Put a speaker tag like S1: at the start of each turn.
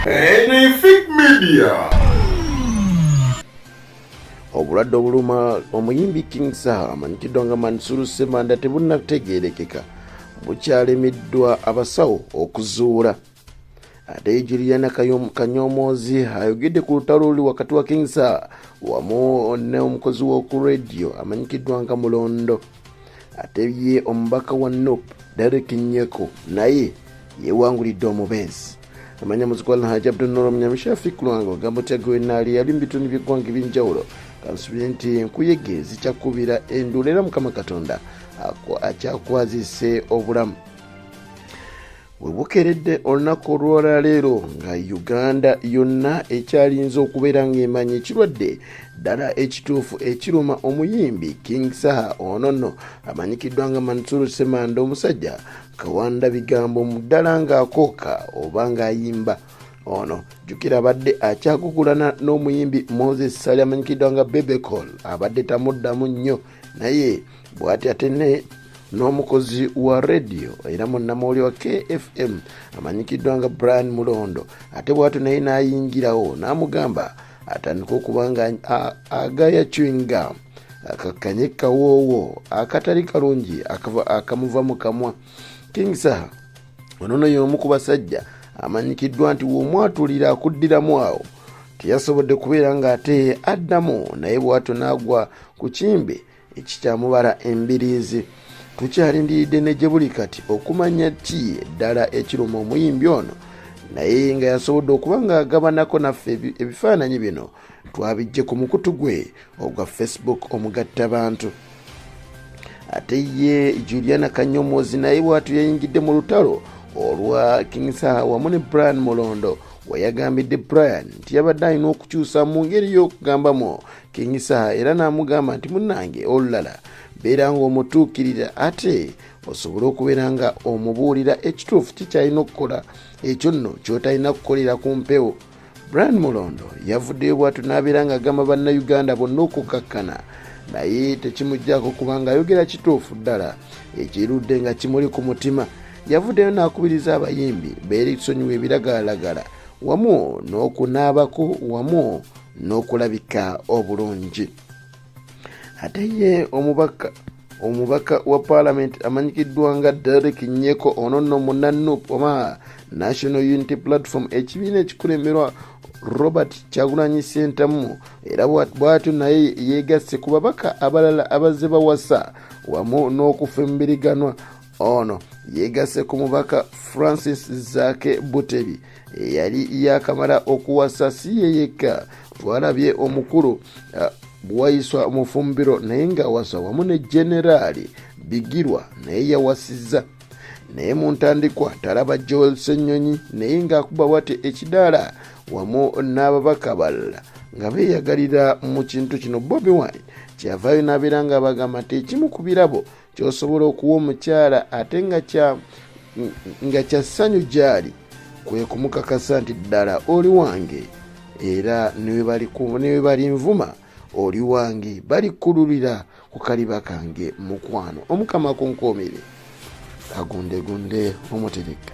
S1: Anything Media.
S2: Obulwadde obuluma omuyimbi King Saha amanyikiddwa nga Mansuru Ssemanda tebunnategeerekeka, bukyalemiddwa abasawo okuzuula. Ate Juliana Kanyomoozi ayogedde ku lutalo oluli wakati wa King Saha wamu n'omukozi w'oku rediyo amanyikiddwa nga Mulondo. Ate ye omubaka wa NUP Derek Nyeko naye yewangulidde omubeezi. Amanya muzikwa Haji Abdunur Munyamishafi Kulwanga ogamba otya gwe naali yali mu bitundu by'eggwanga eby'enjawulo. Kansubire nti enkuyege zikyakubira enduula era Mukama Katonda akyakwazise obulamu. We bukeredde olunaku olwolwaleero nga Uganda yonna ekyalinze okubeera ng'emanya ekirwadde ddala ekituufu ekiruma omuyimbi King Saha, ono nno amanyikiddwa nga Mansuru Ssemanda, omusajja kawanda bigambo mu ddala ng'akooka oba ng'ayimba. Ono jjukira abadde akyagugulana n'omuyimbi Moses Ssali amanyikiddwa nga Bebe Cool, abadde tamuddamu nnyo, naye bw'ati ate ne n'omukozi wa rediyo era munnamawulire wa KFM amanyikiddwa nga Brian Mulondo, ate bw'atyo naye n'ayingirawo n'amugamba atandika okuba nga agaya chewing gum akakkanye kawoowo akatali kalungi akamuva mu kamwa. King Saha ono no y'omu ku basajja amanyikiddwa nti w'omwatulira akuddiramu awo, teyasobodde kubeera ng'ate addamu, naye bw'atyo n'agwa ku kimbe ekikyamubala embiriizi. Tukyalindiridde ne gye buli kati okumanya ki ddala ekiruma omuyimbi ono, naye nga yasobodde okuba ng'agabanako naffe ebifaananyi bino twabijje ku mukutu gwe ogwa Facebook omugattabantu. Ate ye Juliana Kanyomozi naye bw'atyo yayingidde mu lutalo olwa King Saha wamu ne Brian Mulondo, weyagambidde Brian nti yabadde alina okukyusa mu ngeri y'okugambamu King Saha, era n'amugamba nti munnange olulala beera ng'omutuukirira ate osobole okubeera nga omubuulira ekituufu kikyalina okukola, ekyo nno ky'otalina kukolera ku mpewo. Brian Mulondo yavuddeyo bw'atyo n'abeera ng'agamba bannayuganda bonna okukakkana, naye tekimuggyako kubanga ayogera kituufu ddala ekirudde nga kimuli ku mutima. Yavuddeyo n'akubiriza abayimbi beerisonyiwa ebiragalalagala wamu n'okunaabako wamu n'okulabika obulungi. Ate ye omubaka wa paalamenti amanyikiddwa nga Derek Nyeko, ono nno munna NUP oba National Unity Platform, ekibiina ekikulemberwa Robert Kyagulanyi Ssentamu, era bw'atyo naye yeegasse ku babaka abalala abazze bawasa wamu n'okufumbiriganwa. Ono yeegasse ku mubaka Francis Zaake Butebi eyali yakamala okuwasa. Si ye yekka, twalabye omukulu Bwayiswa Mufumbiro naye ng'awasa, wamu ne Generaali Bigirwa naye yawasizza. Naye mu ntandikwa talaba Joel Ssenyonyi naye ng'akuba bw'atyo ekidaala wamu n'ababaka abalala nga beeyagalira mu kintu kino. Bobi Wine kyeyavaayo n'abeera ng'abagamba nti ekimu ku birabo ky'osobola okuwa omukyala ate nga kya ssanyu gy'ali kwe kumukakasa nti ddala oli wange, era ne we bali nvuma oli wange, balikululira ku kaliba kange mukwano. Omukama akunkuumire agundegunde omutereka.